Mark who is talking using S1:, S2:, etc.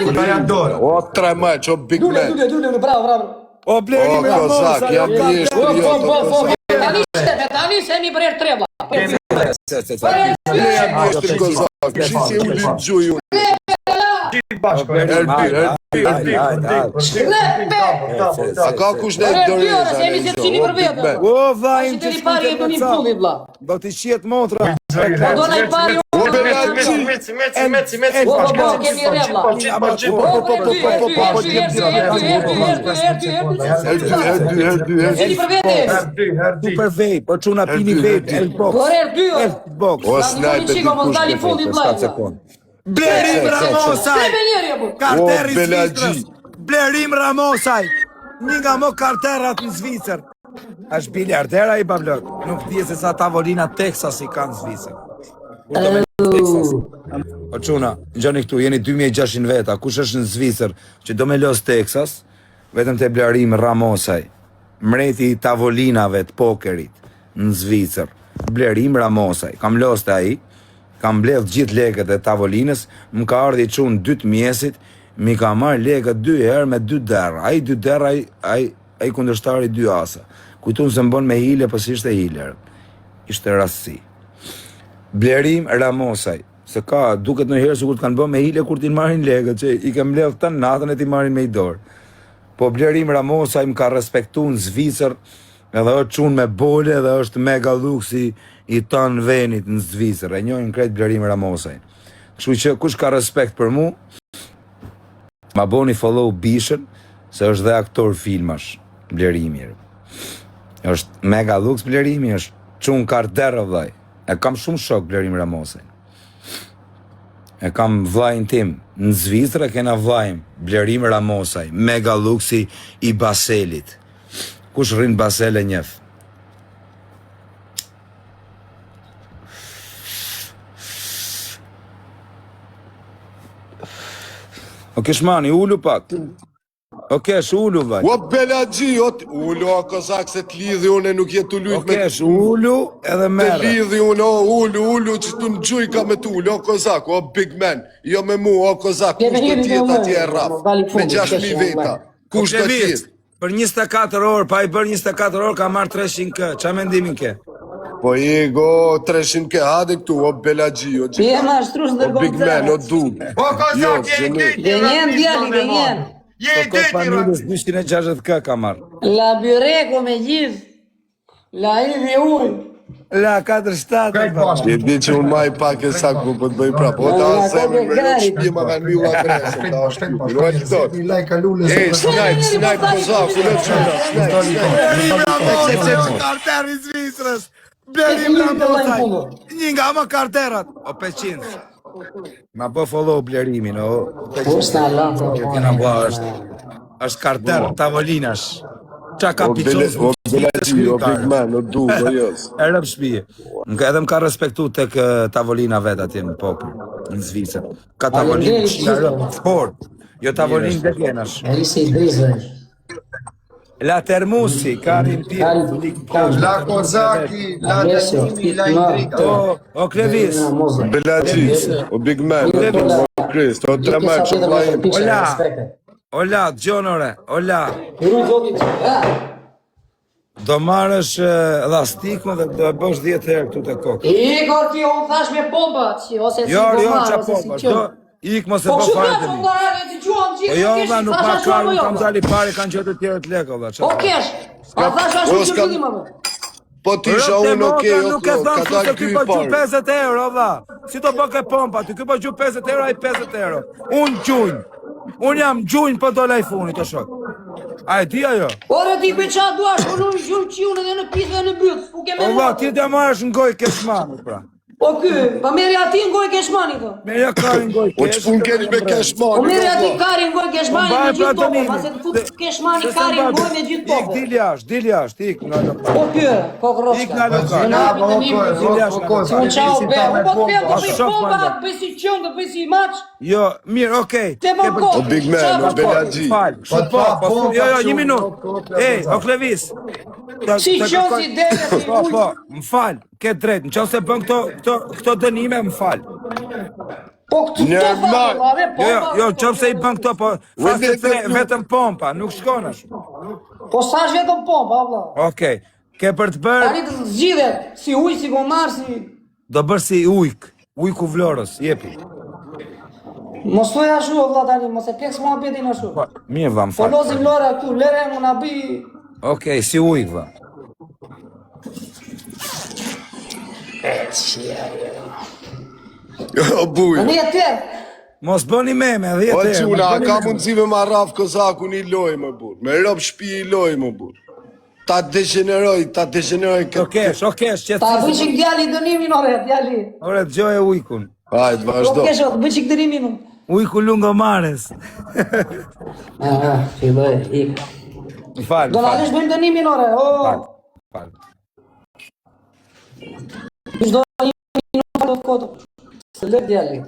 S1: Këta janë dorë.
S2: O tre meç, o big
S3: Dule,
S2: man.
S3: dule, dule, bravo, bravo.
S4: O
S2: O
S4: Blerim
S2: kozak,
S4: Ramosaj,
S2: jam
S4: o
S2: mjeshtri
S3: Po,
S2: jo
S3: po, po, po.
S2: kozak.
S3: Tani se, tani se mi brer tre vlla.
S4: Se, se, se.
S2: Ne jam mjeshtri kozak. Shi si u litë gjuj unë.
S1: Bashkë.
S2: Her dy, her dy, her dy.
S1: Double,
S2: A
S1: double.
S2: ka kush në
S3: Her dy
S2: doreza?
S3: ora, se jemi secili për
S2: O big
S3: vete.
S2: man.
S4: O vllai im
S3: Tash
S4: që
S3: i pari e
S4: s'kujtë
S3: bëni
S4: me ca.
S3: fulli vlla.
S4: Do t'i qiet motra.
S3: Po do na i pari
S2: O Belaxhi.
S1: Meci, meci, meci, meci.
S3: Po, po, po, kemi re vlla.
S4: Po,
S3: Po, po, po, po, po, po, dy, her dy, her dy, her dy, her dy, her dy, her dy.
S2: Her dy, her dy, her dy, her
S3: Secili
S2: dy.
S3: për vete.
S1: Her dy, her dy.
S4: Super vape, o çuna
S2: Her
S4: pini
S2: dy, her
S4: vape,
S2: dy.
S4: el box.
S3: Por her dy. o.
S4: El box.
S2: O
S3: Na
S2: sniper
S3: ndihmoni çiko, mos
S2: dikush
S3: dali
S2: me
S3: fundi
S2: vete,
S3: vlla.
S4: S'ka sekond. Blerim
S2: Se, se, se.
S4: Ramosaj,
S3: Tre me njëri apo.
S4: karteri
S2: O,
S4: i
S2: Belaxhi.
S4: Zvicrës. Blerim Ramosaj, një nga më karterat në Zvicër. Është biliardera i bablok. Nuk di se sa tavolina Texas i kanë në Zvicër. Kur do me Texas. O çuna, ngjoni këtu, jeni 2600 veta. Kush është në Zvicër që do me los Texas? Vetëm te Blerim Ramosaj, mreti i tavolinave të pokerit në Zvicër. Blerim Ramosaj. Kam los te ai, kam mbledh gjithë lekët e tavolinës, më ka ardhi çun dy të mjesit, mi ka marrë lekët dy herë me dy derra. Ai dy derra, ai ai ai kundërshtari dy asa. Kujtun se më bën me hile, po s'ishte hile. Ishte rastësi. Blerim Ramosaj, se ka, duket ndonjëherë sikur të kanë bë me hile kur t'i marrin lekët, që i ke mbledh tën natën e t'i marrin me i dorë. Po Blerim Ramosaj më ka respektu në Zvicër, edhe është çun me bole dhe është mega luksi i tanë venit në Zvicër. E njohin krejt Blerim Ramosaj. Kështu që kush ka respekt për mu, ma boni follow bishën, se është dhe aktor filmash, Blerimi. Është mega luks Blerimi, është çun karter o vllai. E kam shumë shok Blerim Ramosaj. E kam vllajin tim në Zvicër e kena vllajin Blerim Ramosaj, mega luksi i Baselit. Kush rrin Basel e njeh. O Keshmani, ulu pak. O Kesh, ulu vaj.
S2: O Belaxhi, o t- ulu o kozak se të lidhi unë nuk je tu
S4: O
S2: lujt me
S4: Kesh, ulu edhe
S2: të
S4: merre.
S2: lidhi unë, o ulu, ulu që tu në gjuj ka me tu, ulu, o kozak, o big man, jo me mu, o kozak,
S3: Kemi
S2: kush do
S3: njëri
S2: t'jetë
S3: me mu,
S2: atje e raf,
S3: mos dali
S2: me
S3: fundi,
S2: 6000
S3: kesh,
S2: veta,
S3: vllai.
S4: O
S2: kush do
S4: Klevis,
S2: t'jetë?
S4: për 24 orë, pa i bërë 24 orë, ka marrë 300k. Qa mendimin ke?
S2: Po i go, 300 ke, hade këtu, o Belaxhi, o
S3: Ti e
S2: gjigant,
S3: mashtrus
S2: o
S3: dërgon
S2: big man, o
S3: zero.
S2: dub,
S1: Po
S2: jo,
S1: kozak, je i
S2: gjënë,
S1: dyti
S3: Gënjen
S1: racist
S3: djali,
S1: me
S3: gënjen.
S1: marrë. Je i
S4: Kërkoj
S1: dyti
S4: familjes
S1: racist.
S4: 260k ka marrë.
S3: La byreku me gjithë. La idhi ujë.
S4: La 47
S1: Krejt
S4: baba.
S1: bashkë.
S2: E di që unë maj pak e sak po po të bëj prapë. O ta
S3: La
S2: zemrën
S3: kokë
S2: me rrot
S3: garit.
S2: shtëpi ma kanë mbyll adresën,
S1: Shpejt
S2: ta
S1: po,
S2: është
S1: shpejt po,
S2: ky. Ruaj
S1: shpejt.
S2: këto.
S5: Një like a lule
S2: Ej,
S5: se
S3: Tre me
S2: snipe,
S3: njëri po
S2: snipe
S3: dali
S2: kozak,
S3: fundi
S2: unë
S3: po
S2: çuna,
S3: thash.
S2: snipe, snipe.
S4: Blerim
S2: Sep,
S4: Ramosaj,
S2: sep,
S4: o
S2: sep.
S4: karter i Zvicrës.
S3: E
S4: Blerim
S3: fillimi të vllai
S4: Ramosaj,
S3: fundo.
S4: një nga më karterat. O 500. Ma bë follow Blerimin, o
S3: Po
S4: 500.
S3: s'na lan të
S4: E kena vlla është është karter tavolinash. Qa ka
S2: O bele,
S4: piqoz
S2: o
S4: në Zvicër
S2: Belaxhi, o
S4: shkrytar.
S2: big man, o dub, o jos.
S4: E rëp shtëpie. Më ka edhe më ka respektu tek eh, tavolina vet atje në popull, në Zvicër. Ka tavolinë
S3: Faleminderit
S4: qia rëp,
S3: gjithëve.
S4: fort. Jo
S6: Mirë
S4: tavolinë
S6: është.
S4: dekenash.
S3: Erisi i drizve.
S4: La termusi, karin
S3: Kari
S4: pirë, lik
S3: kari.
S5: La Kozaki, la
S3: Alessio,
S5: Danimi, la
S3: ma,
S5: Indrika.
S3: te.
S4: O, o Klevis,
S3: Verina Moza.
S2: Belaxhi,
S4: Klevis,
S2: o big man, o dub,
S4: Klevis.
S2: o Krist, o
S3: Gjithë
S2: tre
S3: sa
S2: meç, o
S3: tjetër me
S2: vllai im.
S3: përpiqe,
S4: Ola,
S3: respekte.
S4: ola, dëgjon ore, ola.
S3: Ju zoti. Ha.
S4: Do marrësh eh, elastikun dhe do e bësh 10 herë këtu te koka.
S3: I kor ti unë thash me pompa, si ose si
S4: Jo, jo,
S3: gomar,
S4: qa
S3: ose si
S4: pompa,
S3: qen.
S4: do ik mos e
S3: Po
S4: bë
S3: kështu
S4: fare
S3: thash,
S4: të
S3: unë
S4: mi.
S3: vlla, e dëgjuam
S4: Po
S3: gjithë,
S4: jo,
S3: kesh,
S4: vlla, nuk
S3: thash
S4: pa
S3: ashtu
S4: kar,
S3: apo
S4: unë
S3: jo?
S4: kam
S3: vlla?
S4: dali pare, kanë gjetur të tjerët lekë, vlla,
S3: Po
S4: çfarë?
S3: kesh, a thash ashtu
S2: O
S3: që
S2: s'kam,
S3: fillim apo?
S2: po ti isha
S4: Rëp të
S2: unë, okej,
S4: motra
S2: o
S4: nuk e
S2: klo,
S4: tham
S2: ka
S4: kështu se
S2: dal
S4: ky
S2: ky i
S4: po gju
S2: parë.
S4: 50 euro, vlla. Si do bë ke pompa ty? Ky po gju 50 euro, ai 50 euro. Unë gjunj. Unë jam gjunj po dola i funit, o shok. A e di ajo?
S3: Ore ti për qa duash, unë unë gjunë qiun edhe në pisë dhe në byth, ku ke
S4: O vlla,
S3: menduar
S4: ti
S3: ti?
S4: do marrësh në gojë keshmani pra.
S3: Po ky, pa merri ati në gojë keshmani tho.
S4: Merja karin gojë
S2: O
S4: kesh,
S2: ç'pun
S4: të
S2: keni
S4: marrë
S2: me
S4: mbrëmë.
S3: Po
S2: keshmanin,
S3: merri
S2: o
S3: ati
S2: vlla.
S3: karin gojë
S4: Po
S3: keshmani me
S4: mbaj pra
S3: gjithë topën,
S4: dënimin.
S3: pasi të
S4: Se
S3: fut keshmani
S4: se se
S3: karin
S4: mban.
S3: gojë me gjithë
S4: Ik
S3: topën.
S4: dil jashtë, dil jashtë, ik nga lokali.
S3: Po ky,
S4: Ik
S3: kokroçka.
S4: nga lokali.
S5: Bravo,
S3: Dënimi,
S5: o
S4: Dil
S5: ko,
S4: jashtë
S5: o
S4: nga
S5: ko,
S4: lokali.
S3: Unë çao
S5: si
S3: be,
S5: ta
S3: unë
S5: me
S3: po të them,
S5: pompa.
S3: të
S4: A
S3: bëj
S4: shok
S3: pompa,
S4: manda.
S3: të bëj si qen, të bëj si maç,
S4: Jo, mirë, okej.
S3: te
S4: Ke
S3: më
S4: për
S2: O
S3: kokë,
S2: big
S3: qa
S2: man, o
S3: për kokë.
S2: Belaxhi.
S4: Fal,
S5: Po
S4: kështu
S5: të
S4: po,
S5: pa
S4: po,
S5: pompa
S4: jo, jo, një
S5: qun,
S4: minutë.
S5: o ko,
S4: Ej, o
S5: Kozak.
S4: Klevis. Të
S3: Si
S4: të
S3: qen,
S4: kërkoj.
S3: si dele, si
S4: Po,
S3: ujq.
S4: po, më fal, ke drejt. Në qoftë se bën këto këto këto dënime, më fal.
S3: Po këtu
S2: Një
S3: të tha,
S2: maj.
S3: valla,
S4: Jo, jo,
S3: pompa.
S4: jo, qoftë se i bën këto, po fast
S2: Ue,
S4: e tre, vetëm pompa, nuk shkon ashtu.
S3: Po sa është vetëm pompa, valla.
S4: Okej. Ke për të bërë,
S3: Tani të zgjidhet, si ujë, si gomar, si...
S4: do bërë si ujk, ujku Vlorës, jepi.
S3: Mos thuaj ashtu, o vlla tani, mos e pleks muhabetin ashtu.
S4: Po, mirë vlla, më
S3: Po
S4: fal.
S3: lozim Vlora këtu, lere mu na bi...
S4: Okej, si ujk vlla.
S2: O buj.
S3: Tani e tjerë.
S4: Mos bëni meme, 10
S2: O
S4: herë.
S2: çuna,
S4: mos
S2: a
S4: bëni
S2: ka
S4: meme.
S2: mundësi me ma rraf kozaku një lojë më burr. Me rob shtëpi i lojë më burr. Ta degjeneroj, ta degjeneroj
S4: O
S2: këtë.
S4: kesh, o kesh,
S3: Ta
S4: qetësi.
S3: bëj çik djali dënimin ore, djali.
S4: Ore, dëgjoje ujkun.
S2: Hajde,
S3: Po
S2: vazhdo.
S3: kesh, o, bëj çik dënimin. unë.
S4: Ujku Lungomares.
S3: Ah, filloj, ik.
S4: Më fal,
S3: Do
S4: më
S3: na
S4: fal.
S3: lësh bëjmë dënimin ore, o.
S4: Fal. Fal.
S3: Çdo një minutë do të kotë. Se lë djali.